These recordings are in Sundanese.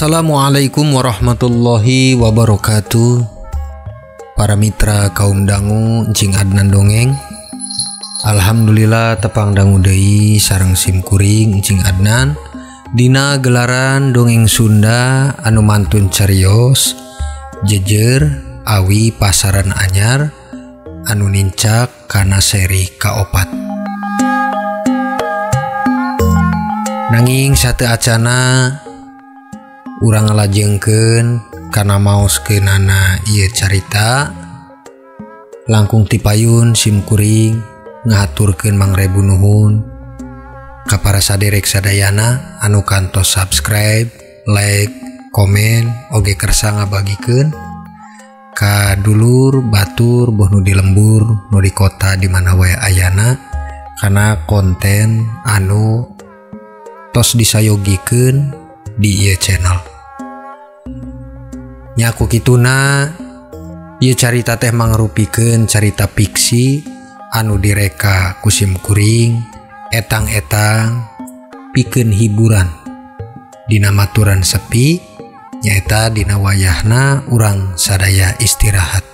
Assalamualaikum warahmatullahi wabarakatuh. Para mitra kaum dangu Encing Adnan dongeng. Alhamdulillah tepang dangu deui sareng sim kuring Encing Adnan dina gelaran dongeng Sunda anu mantun carios jejer awi pasaran anyar anu nincak kana seri kaopat. Nanging sate acana urang ngalajengkeun kana maoskeunana ieu carita langkung tipayun sim kuring ngahaturkeun mangrebu nuhun ka para saderek sadayana anu kantos subscribe, like, komen, oge kersa ngabagikeun ka dulur batur boh nu di lembur nu di kota di mana wae ayana kana konten anu tos disayogikeun di ieu channel. Nya ku kituna ieu carita teh mangrupikeun carita fiksi anu direka ku sim kuring etang-etang pikeun hiburan dina maturan sepi nyaeta dina wayahna urang sadaya istirahat.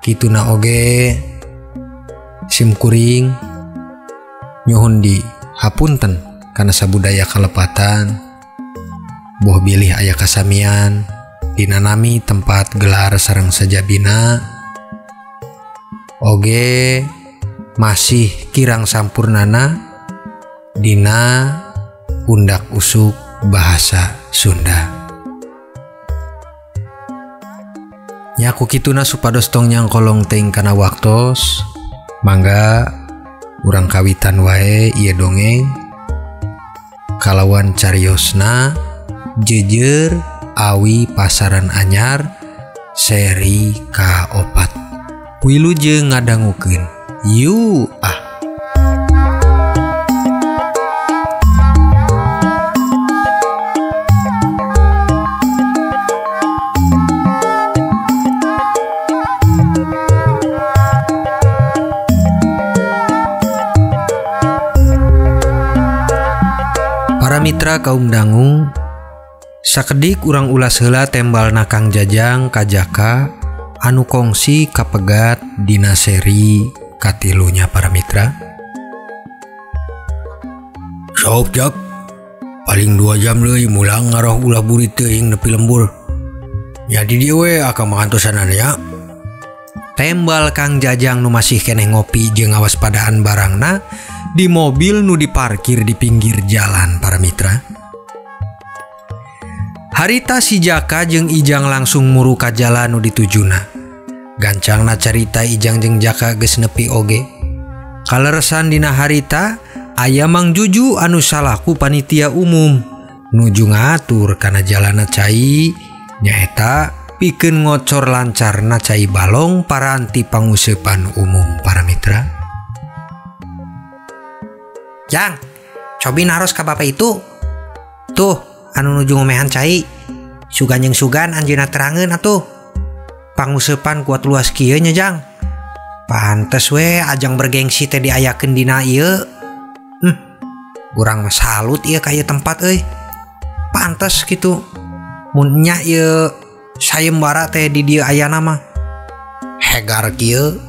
Kituna oge sim kuring nyuhun di hapunten kana sabudaya kalepatan boh bilih aya kasamian dina nami tempat gelar sareng sajabina oge masih kirang sampurnana dina undak usuk bahasa Sunda. Nya ku kituna supados tong nyangkolong teuing kana waktos, mangga urang kawitan wae ieu dongeng kalawan cariosna jejer awi pasaran anyar seri ka-4. Wilujeng ngadangukeun. Yu ah. Para mitra kaum dangu, sakedik urang ulas heula tembalna Kang Jajang ka Jaka anu kongsi kapegat dina seri katilunya para mitra. Sok Jak, paling 2 jam deui mulang ngaroh ulah burit teuing nepi lembur. Nya di dieu we akang makantosanan ya. Tembal Kang Jajang nu masih keneh ngopi jeung ngawaspadaan barangna di mobil nu diparkir di pinggir jalan para mitra. Harita si Jaka jeung Ijang langsung muru ka jalan nu ditujuna. Gancangna carita Ijang jeung Jaka geus nepi oge. Kaleresan dina harita aya Mang Juju anu salaku panitia umum nuju ngatur kana jalana cai nyaeta pikeun ngocor lancarna cai balong paranti panguseupan umum para mitra. Jang, cobi naros ka bapak itu. Tuh, anu nuju ngomehan cai. Sugan jeung sugan anjeunna terangeun atuh. Panguseupan kuat luas kieu nya, Jang. Pantes we ajang bergengsi teh diayakeun dina ieu. Urang mah salut ieu ka ieu tempat euy. Pantes kitu. Mun nya ieu sayembara teh di dieu ayana mah. Hegar kieu.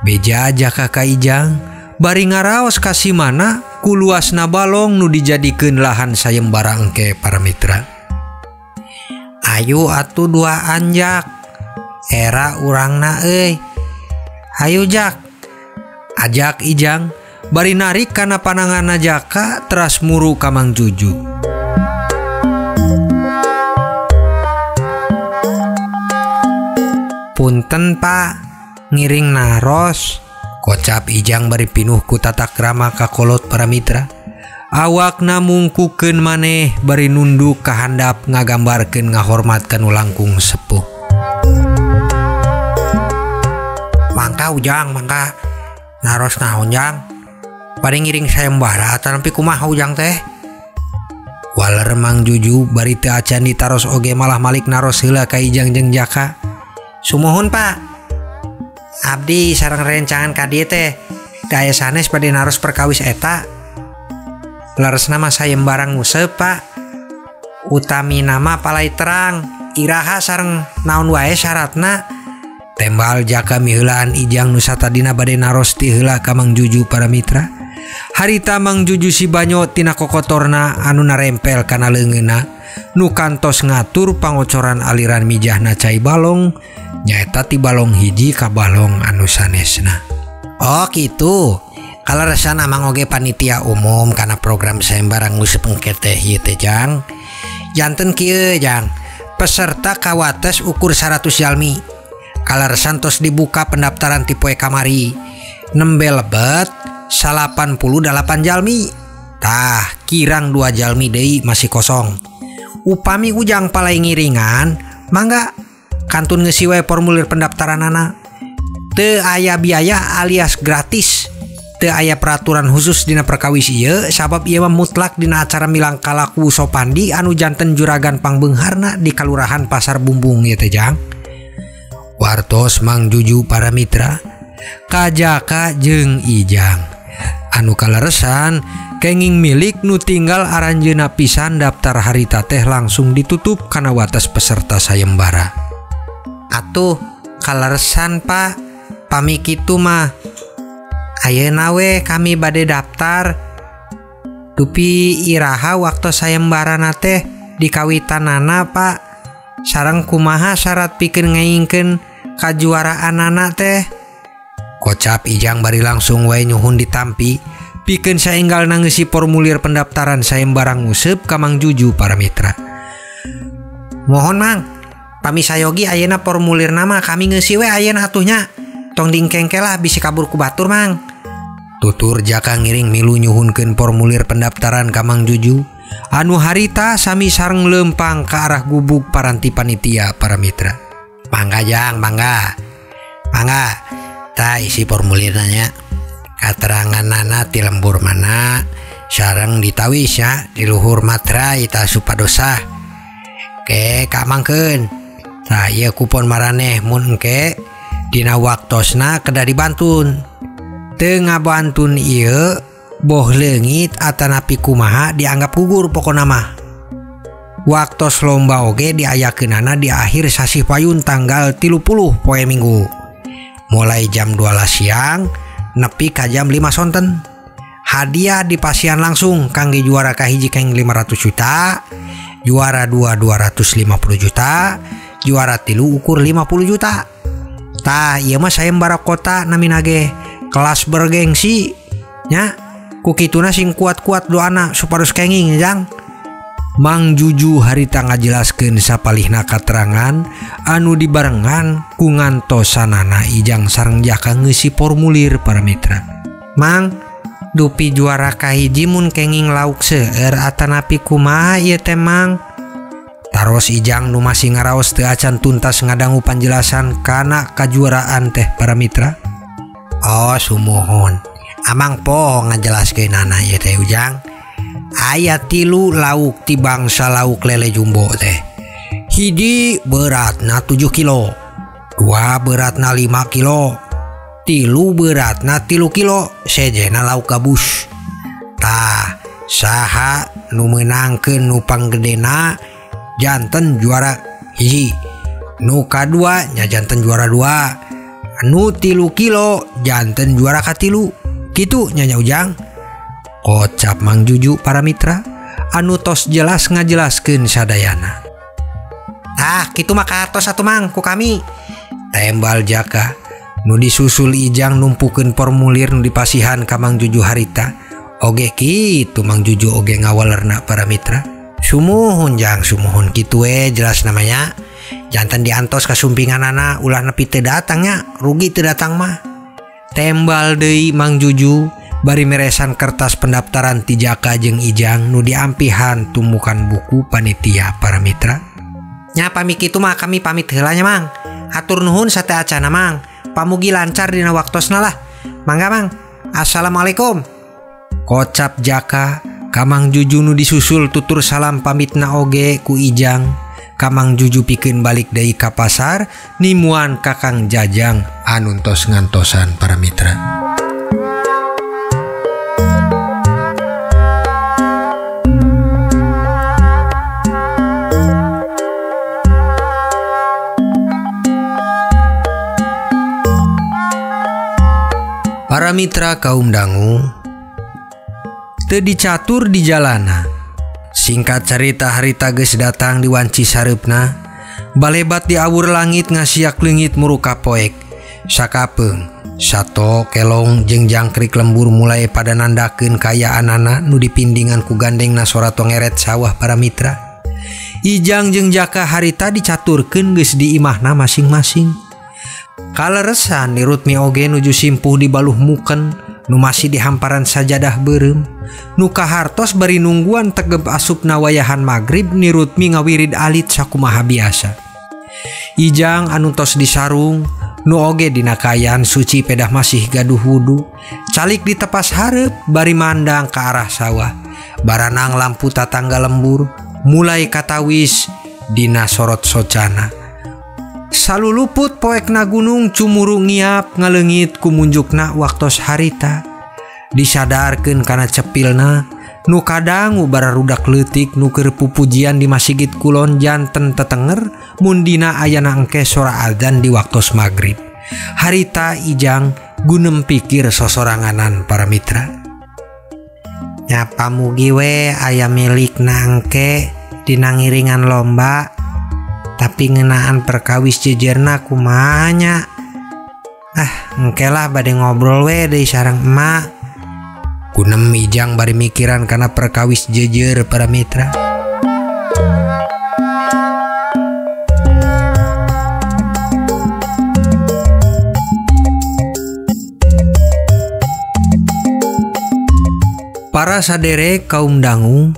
Beja Jaka ka Ijang bari ngaraos ka si mana ku luasna balong nu dijadikeun lahan sayembara engke para mitra. Ayo atuh duaan Jak. Era urangna euy. Hayu Jak. Ajak Ijang bari narik kana pananganna Jaka teras muru ka Mang Juju. Punten Pak, ngiring naros. Kocap Ijang bari pinuh ku tata krama ka kolot para mitra. Awakna mungkukeun maneh bari nunduk ka handap ngagambarkeun ngahormat ka nu langkung sepuh. Mangka Ujang, mangka naros naon Jang? Bari ngiring sayembara tapi kumaha Ujang teh? Waler Mang Juju bari teu acan ditaros oge malah malik naros heula ka Ijang jeung Jaka. Sumuhun Pak. Abdi sareng rencangan ka dieu teh daya sanes bade naros perkawis eta. Leresna mah sayembara nguseup Pak. Utami nama palai terang iraha sareng naon wae syaratna. Tembal Jaka miheulaan Ijang nu satadina bade naros ti heula ka Mang Juju para mitra. Harita Mang Juju si banyo tina kokotorna anu narempel kana leungeunna nu kantos ngatur pangocoran aliran mijahna cai balong nyaeta ti balong hiji ka balong anu sanesna. Oh kitu. Kaleresan amang oge panitia umum kana program sayembara nguseup engke teh ieu teh Jang. Janten kieu Jang. Peserta kawates ukur 100 jalmi. Kaleresan tos dibuka pendaftaran ti poe kamari. Nembe lebet 88 jalmi. Tah, kirang 2 jalmi deui masih kosong. Upami Ujang palai ngiringan, mangga kantun ngeusi wae formulir pendaftaranana. Teu aya biaya alias gratis. Teu aya peraturan khusus dina perkawis ieu sabab ieu mah mutlak dina acara milang kalaku Sopandi anu janten juragan pangbeungharna di Kalurahan Pasar Bumbung ieu teh Jang. Wartos Mang Juju para mitra ka Jaka jeung Ijang anu kaleresan kenging milik nu tinggal aranjeuna pisan daftar harita teh langsung ditutup kana wates peserta sayembara. Atuh kaleresan Pak, pami kitu mah ayeuna we kami bade daftar. Dupi iraha waktu sayembarana teh dikawitanana Pak, sareng kumaha syarat pikeun ngaingkeun kajuaraanana teh. Kocap Ijang bari langsung wae nyuhun ditampi pikeun saenggal ngeusi formulir pendaftaran sayembara nguseup ka Mang Juju para mitra. Mohon Mang, pami sayogi ayeuna formulir nama kami ngeusi we ayeuna atuhnya. Tong dingkengke lah bisi kabur ku batur Mang. Tutur Jaka ngiring milu nyuhunkeun formulir pendaftaran ka Mang Juju anu harita sami sareng leumpang ka arah gubuk paranti panitia para mitra. Mangga Jang, mangga. Mangga. Tah isi formulirna nya. Kateranganana ti lembur mana sareng ditawis ya di luhur materai tah supadosa. Ke kamangkeun. Tah ieu kupon maraneh mun engke dina waktosna kedah dibantun. Teu ngabantun ieu boh leungit atanapi kumaha dianggap gugur pokona mah. Waktos lomba oge diayakeunana di akhir sasih payun tanggal 30 poe Minggu. Mulai jam 12 siang nepi ka jam 5 sonten. Hadiah dipasihan langsung kangge juara kahiji keng 500 juta, juara 2 250 juta, juara 3 ukur 50 juta. Tah ieu mah sayembara kota namina ge kelas bergengsi nya. Ku kituna sing kuat-kuat doana supados kenging Jang. Mang Juju harita ngajelaskeun sapalihna katerangan anu dibarengan ku ngantosanana Ijang sareng Jaka ngeusi formulir para mitra. Mang, dupi juara kahiji mun kenging lauk seueur atanapi kumaha ieu teh Mang? Taros Ijang nu masih ngaraos teu acan tuntas ngadangu panjelasan kana kajuaraan teh para mitra. Oh sumuhun, amang poho ngajelaskeunana ieu teh Ujang. Aya 3 lauk ti bangsa lauk lele jumbo teh. Hiji beratna 7 kilo, 2 beratna 5 kilo, 3 beratna 3 kilo, sejena lauk gabus. Tah saha nu meunangkeun nu panggedena janten juara hiji, nu kadua nya janten juara 2, nu 3 kilo janten juara katilu. Kitu nya nya Ujang. Kocap Mang Juju para mitra anu tos jelas ngajelaskeun sadayana. Ah kitu mah katos atuh Mang ku kami. Tembal Jaka nu disusul Ijang numpukeun formulir nu dipasihan ka Mang Juju harita. Oge kitu Mang Juju oge ngawalerna para mitra. Sumuhun Jang, sumuhun kitu we jelas namanya. Janten diantos kasumpinganana ulah nepi teu datang nya, rugi teu datang mah. Tembal deui Mang Juju bari meresan kertas pendaftaran ti Jaka jeung Ijang nu diampihan tumukan buku panitia para mitra. Nya pami kitu mah kami pamit heula nya Mang. Hatur nuhun sate acana Mang. Pamugi lancar dina waktosna lah. Mangga Mang. Assalamualaikum. Kocap Jaka ka Mang Juju nu disusul tutur salam pamitna oge ku Ijang. Ka Mang Juju pikeun balik deui ka pasar nimuan Kakang Jajang anu tos ngantosan para mitra. Para mitra kaum dangu teu dicatur di jalana. Singkat carita harita geus datang di wanci sareupna, balebat di awur langit ngasiak leungit muruka poek. Sakapeung sato kelong jeung jangkrik lembur mulai pada nandakeun kaayaanana nu dipindingan ku gandengna sora tongeret sawah para mitra. Ijang jeung Jaka harita dicaturkeun geus di imahna masing-masing. Kaleresan nirut mi oge nuju simpuh di baluh muken nu masih dihamparan sajadah beureum. Nu kahartos bari nungguan tegep asupna wayahan magrib nirut mi ngawirid alit sakumaha biasa. Ijang anu tos disarung nu oge dina kaayaan suci pedah masih gaduh wudu, calik di tepas hareup bari mandang ka arah sawah. Baranang lampu tatangga lembur mulai katawis dina sorot socana. Saluluput poekna gunung cumuru ngiap ngaleungit ku munjukna waktos harita. Disadarkeun kana cepilna nu kadangu bararudak leutik nu keur pupujian di Masigit Kulon janten tetenger mun dina ayana engke sora adzan di waktos magrib. Harita Ijang gunem pikir sosoranganan para mitra. Nya pamugi we aya milikna engke dina ngiringan lomba, tapi ngeunaan perkawis jejerna kumaha nya. Ah, engke lah bade ngobrol we deui sareng emak. Kunem Ijang bari mikiran kana perkawis jejer para mitra. Para saderek kaum dangu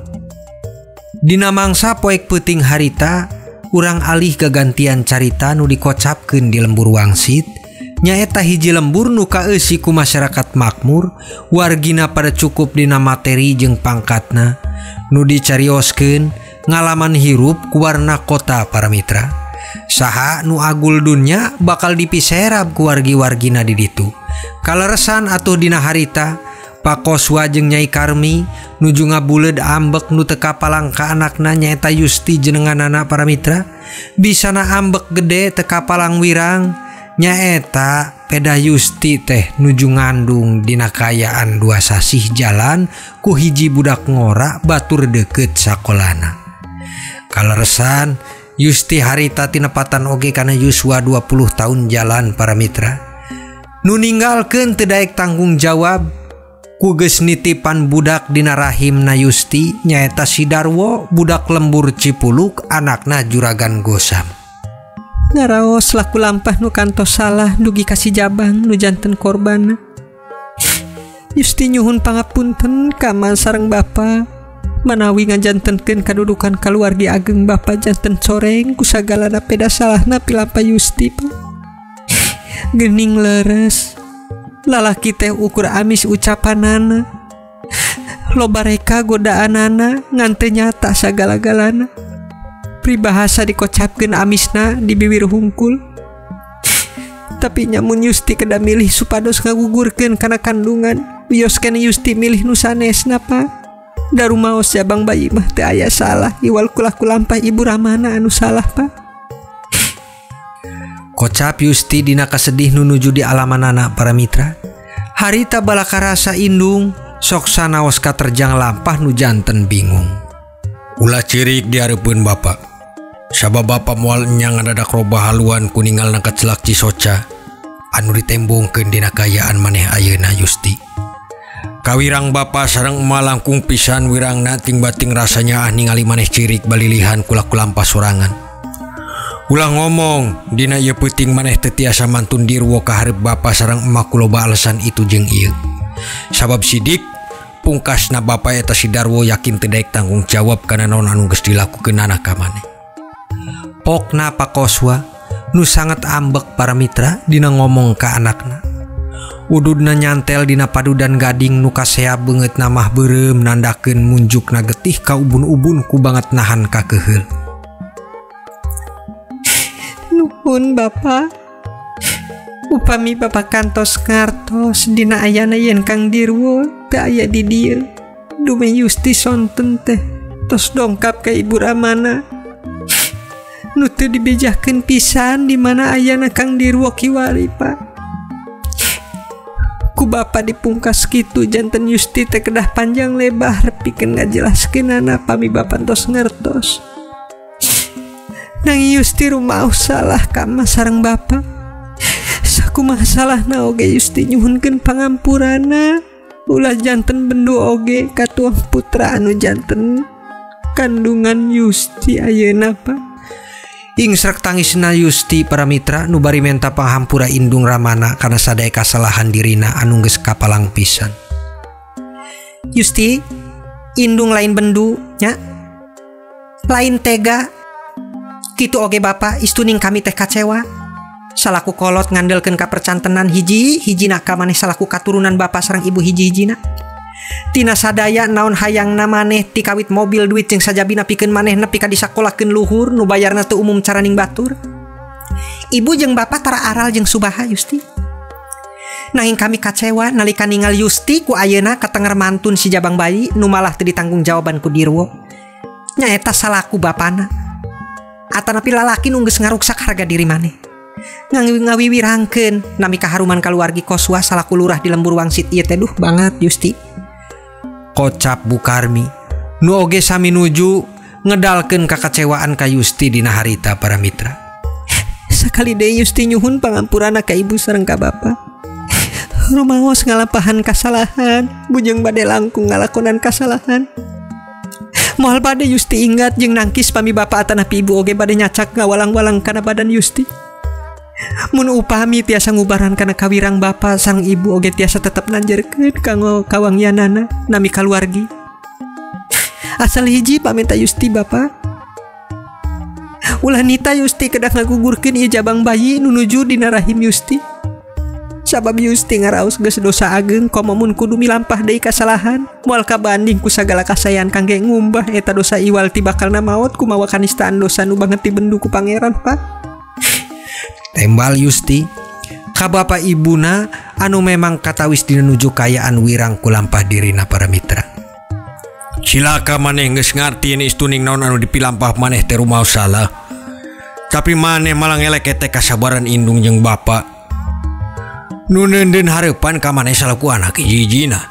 dina mangsa poek peuting harita urang alih gagantian carita nu dikocapkeun di lembur wangsit. Nyaeta hiji lembur nu kaeusi ku masyarakat makmur, wargina pada cukup dina materi jeung pangkatna, nu dicarioskeun ngalaman hirup ku warna kota para mitra. Saha nu agul dunya bakal dipiserab ku wargi-wargina di ditu. Kaleresan atuh dina harita Pak Koswa jeung Nyai Karmi nuju ngabuleud ambek nu teu kapalang ka anakna nyaeta Yusti jenenganana para mitra. Bisana ambek gede teu kapalang wirang nyaeta peda Yusti teh nuju ngandung dina kaayaan 2 sasih jalan ku hiji budak ngora batur deukeut sakolana. Kaleresan Yusti harita tinepatan oge kana yuswa 20 tahun jalan para mitra. Nu ninggalkeun teu daek tanggung jawab ku geus nitipan budak dina rahimna Yusti nyaeta si Darwo budak lembur Cipuluk anakna Juragan Gosam. Ngaraos laku lampah nu kantos salah dugi ka si Jabang nu janten korbanna. Yusti nyuhun pangapunten ka ma sareng bapa manawi ngajantenkeun kadudukan kaluargi ageng bapa janten coreng ku sagalana peda salahna pilampah Yusti. Geuning leres lalaki teh ukur amis ucapanana, loba reka godaanana ngan teu nyata sagala-galana. Pribahasa dikocapkeun amisna di biwir hungkul. Tapi nyamun Yusti kedah milih supados ngagugurkeun kana kandungan, wios keneh Yusti milih nu sanesna Pak. Darumaos jabang bayi mah teu aya salah, iwal kulah kulampah ibu Ramana anu salah Pak. Kocap Yusti dina kasedih nu nuju di alamanana para mitra. Harita balaka rasa indung sok sanaos katerjang lampah nu janten bingung. Ulah cirik di hareupeun bapa. Sabab bapa moal enya ngadadak robah haluan ku ningalna kacelak Cisoca anu ditembongkeun dina kaayaan maneh ayeuna Yusti. Kawirang bapa sareng emak langkung pisan wirangna ting bating rasanya ah ningali maneh cirik balilihan kula kulampah sorangan. Ulah ngomong dina ieu peuting maneh teu tiasa mantun dirwo ka hareup bapa sareng emak ku loba alasan itu jeung ieu. Sabab sidik pungkasna bapa eta si Darwo yakin teu daek tanggung jawab kana naon anu geus dilakukeunana ka maneh. Pokna Pak Koswa nu sangat ambek para mitra dina ngomong ka anakna. Ududna nyantel dina padudan gading nu kasea beungeutna mah beureum nandakeun munjukna getih ka ubun-ubun ku banget nahan kakeheul. Nuhun Bapak. Upami Bapak kantos ngartos dina ayana yen Kang Dirwo teu aya di dieu. Dume Yusti sonten teh tos dongkap ka Ibu Ramana. Nu teu dibejahkeun pisan di mana ayana Kang Dirwo kiwari Pak. Ku bapa dipungkas kitu janten Yusti teh kedah panjang lebar pikeun ngajelaskeunana pami bapa tos ngertos. Nanging Yusti rumaos salah ka emak sareng bapa. Sakumaha salahna oge Yusti nyuhunkeun pangampurana. Ulah janten bendu oge katuang putra anu janten kandungan Yusti ayeuna Pak. Ingsrek tangisna Yusti para mitra nu bari menta panghampura indung ramana kana sadaya kasalahan dirina anu geus kapalang pisan. Yusti, indung lain bendu nya. Lain tega. Kitu oge bapa istuning kami teh kacewa. Salaku kolot ngandelkeun kapercantenan hiji hijina ka maneh salaku katurunan bapa sareng ibu hiji-hijina. Tina sadaya naon hayangna maneh ti kawit mobil duit jeung sajabina pikeun maneh nepi ka disakolakeun luhur nu bayarna teu umum caraning batur. Ibu jeung bapa tara aral jeung subaha Yusti. Nanging kami kacewa nalika ningal Yusti ku ayeuna katenger mantun si jabang bayi nu malah teu ditanggung jawaban ku Dirwo. Nyaeta salaku bapana. Atanapi lalaki nu geus ngaruksak harga diri maneh. Ngawiwirangkeun nami kaharuman kaluargi Koswa salaku lurah di lembur wangsit ieu teh duh banget Yusti. Kocap Bu Karmi nu oge sami nuju ngedalkeun kakecewaan ka Yusti dina harita para mitra. Sakali deui Yusti nyuhun pangampurana ka ibu sareng ka bapa. Rumaos ngalampahan kasalahan, bujeng bade langkung ngalakonan kasalahan. Moal bade Yusti ingat jeung nangkis pami bapa atanapi ibu oge bade nyacak ngawalang-walang kana badan Yusti. Mun upami tiasa ngubaran kana kawirang bapa sang ibu oge tiasa tetep nanjerkeun kanggo kawangyanana nami kaluargi. Asal hiji pamenta Yusti bapa. Ulah nita Yusti kedah ngagugurkeun ieu jabang bayi nu nuju dina rahim Yusti. Sabab Yusti ngaraos geus dosa ageung komo mun kudu milampah deui kasalahan, moal kabanding ku sagala kasayan kangge ngumbah eta dosa iwal ti bakalna maot kumawa kanistaan dosa nu banget dibendu ku pangeran Pak. Tembal Yusti ka bapa ibuna anu memang katawis dina nuju kayaan wirang kulampah dirina para mitra. Cilaka maneh geus ngarti yen istuning naon anu dipilampah maneh teh rumaos salah. Tapi maneh malah ngelek teh kasabaran indung jeung bapa. Nu neundeun hareupan ka maneh salaku anak hiji-hijina.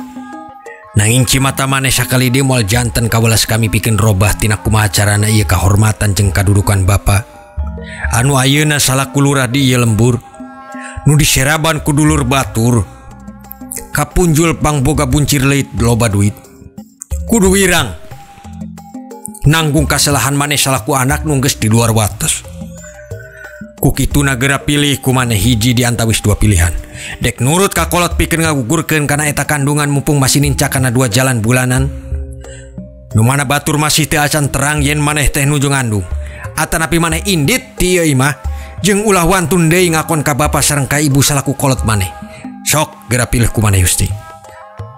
Nanging cimata maneh sakali deui moal janten kawelas kami pikeun robah tina kumaha carana ieu kahormatan jeung kadudukan bapa. Anu ayeuna salaku lurah di ieu lembur nu diseraban ku dulur batur kapunjul pangboga buncir leuit loba duit. Kudu wirang nanggung kasalahan maneh salaku anak nu geus di luar wates. Ku kituna geura pilih ku maneh hiji di antawis dua pilihan. Dek nurut ka kolot pikeun ngagugurkeun kana eta kandungan mumpung masih nincak kana dua jalan bulanan. Nu mana batur masih teu acan terang yen maneh teh nuju ngandung. Atanapi maneh indit ti ieu imah jeung ulah wantun deui ngakon ka bapa sareng ka ibu salaku kolot maneh. Sok geura pilih ku maneh Yusti.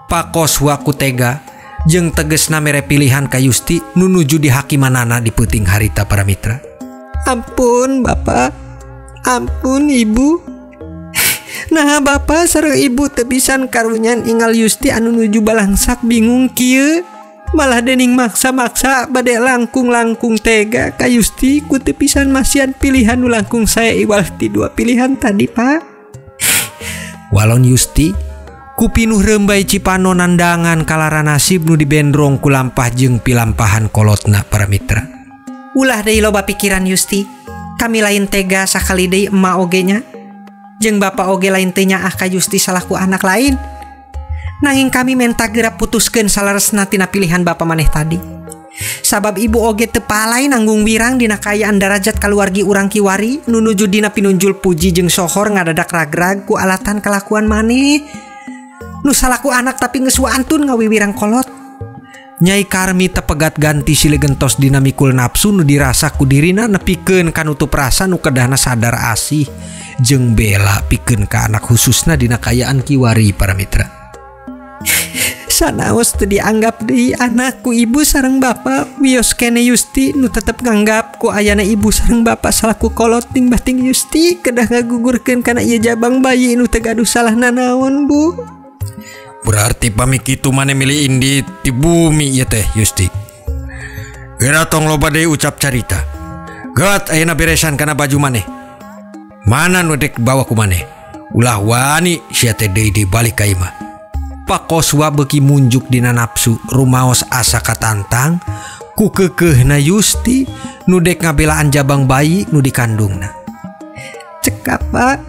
Pakoswa ku tega jeung tegesna mere pilihan ka Yusti nu nuju dihakimanana di peuting harita para mitra. Ampun Bapak, ampun Ibu. Nah Bapak sareng Ibu teu pisan karunyan ingal Yusti anu nuju balangsak bingung kieu. Malah dening maksa-maksa bade langkung-langkung tega ka Yusti ku teu pisan masian pilihan nu langkung saya iwal ti dua pilihan tadi Pak. Walon Yusti ku pinuh rembai cipano nandangan kalara nasib nu dibendrong ku lampah jeung pilampahan kolotna para mitra. Ulah deui loba pikiran Yusti. Kami lain tega sakali deui emak oge nya. Jeung bapa oge lain teu nyaah ka Yusti salaku anak lain. Nanging kami menta geura putuskeun salaresna tina pilihan bapa maneh tadi. Sabab ibu oge teu palai nanggung wirang dina kaayaan darajat kaluargi urang kiwari nu nuju dina pinunjul puji jeung sohor ngadadak ragrag ku alatan kalakuan maneh. Nu salaku anak tapi geus waantun ngawiwirang kolot. Nyai Karmi tepegat ganti silih gentos dina mikul nafsu nu dirasa ku dirina nepikeun kanutup rasa nu kedahna sadar asih jeung bela pikeun ka anak khususna dina kaayaan kiwari para mitra. Sanaos teu dianggap deui anak ku ibu sareng bapa, wios kene Yusti nu tetep nganggap ku ayana ibu sareng bapa salaku kolot ting bating Yusti kedah ngagugurkeun kana ieu jabang bayi nu teu gaduh salah nanaon Bu. Berarti pami kitu maneh milih indit di bumi ieu teh Yusti. Geura tong loba deui ucap carita. Geut ayeuna beresan kana baju maneh. Mana nu dek bawa ku maneh? Ulah wani sia teh deui deui balik ka imah. Pak Koswa beuki munjuk dina nafsu rumaos asa katantang ku keukeuhna Yusti nu dek ngabelaan jabang bayi nu dikandungna. Cekap Pak,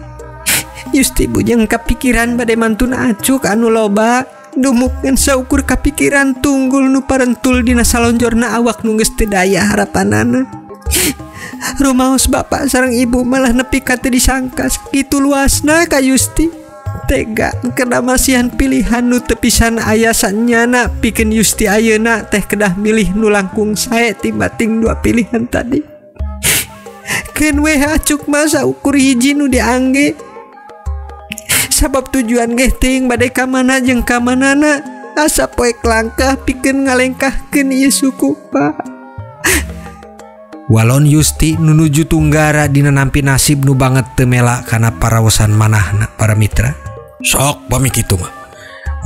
Yusti bujeng kapikiran bade mantun acuk anu loba dumuk ngan saukur kapikiran tunggul nu parentul dina salonjorna awak nu geus teu daya harapanana. Rumaos bapak sareng ibu malah nepi ka teu disangka sakitu luasna ka Yusti. Tega kena masihan pilihan nu teu pisan aya sanyana pikeun Yusti ayeuna teh kedah milih nu langkung sae tibating dua pilihan tadi. Keun we acuk mah saukur hiji nu diangge. Sabab tujuan geh teuing bade ka mana jeung ka manana asa poek langkah pikeun ngalengkahkeun ieu suku Pak. Walon Yusti nunuju tunggara dina nampi nasib nu banget teu mela kana paraosan manahna para mitra. Sok pami kitu mah.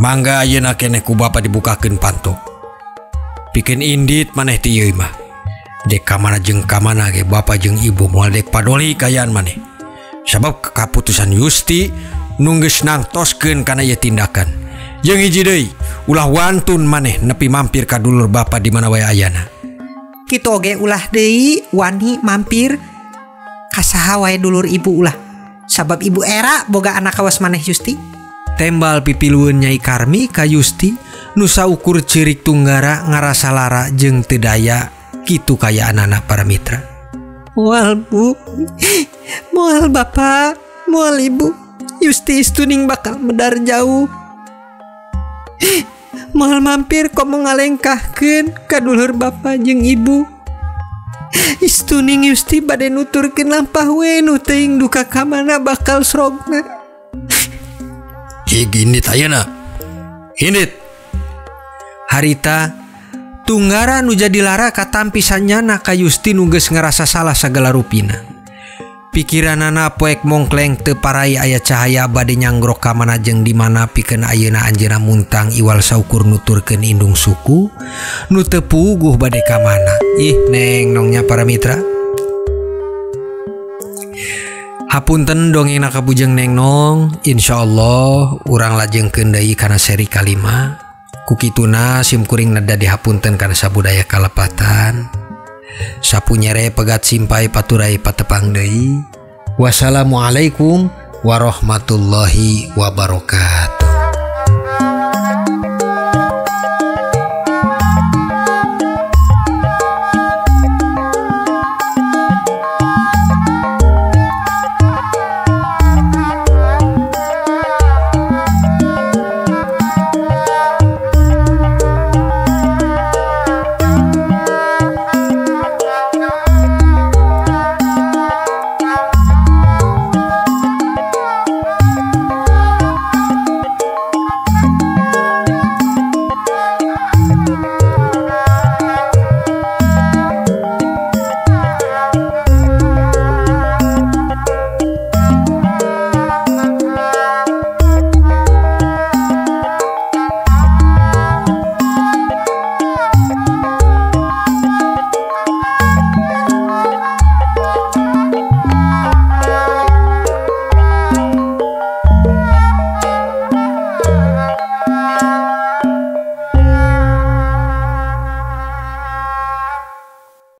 Mangga ayeuna keneh ku bapa dibukakeun panto. Pikeun indit maneh ti ieu mah. Dek ka mana jeung ka mana ge bapa jeung ibu moal dek padoli kayaan maneh. Sabab kaputusan Yusti nu geus nangtoskeun kana ieu tindakan. Jeung hiji deui, ulah wantun maneh nepi mampir ka dulur bapa di mana wae ayana. Kitu oge ulah deui wani mampir ka saha wae dulur ibu ulah. Sabab ibu era boga anak kawas maneh Yusti. Tembal pipilueun Nyai Karmi ka Yusti nu saukur ceurik tunggara ngarasa lara jeung teu daya kitu kayaanana para mitra. Moal bu, moal bapak, moal ibu, Yusti istuning bakal medar jauh. Moal mampir komo ngalengkahkeun ka dulur bapak jeung ibu. Istuning Yusti bade nuturkeun lampah we nu teuing duka ka mana bakal srogna. Cik indit ayeuna. Indit. Harita tunggara nu jadi lara katampi sanyana ka Yusti nu geus ngarasa salah sagala rupina. Pikiranana poek mongkleng teu parai aya cahaya bade nyanggrok ka mana jeung di mana pikeun ayeuna anjeunna muntang iwal saukur nuturkeun indung suku nu teu puguh bade ka mana. Ih neng nongnya para mitra. Hapunten dongengna ka bujeng neng nong, insyaallah urang lajengkeun deui kana seri kalima. Kukituna simkuring neda dihapunten kana sabudaya kalepatan. Sapu nyere pegat simpai paturai patepang deui. Wassalamualaikum warahmatullahi wabarakatuh.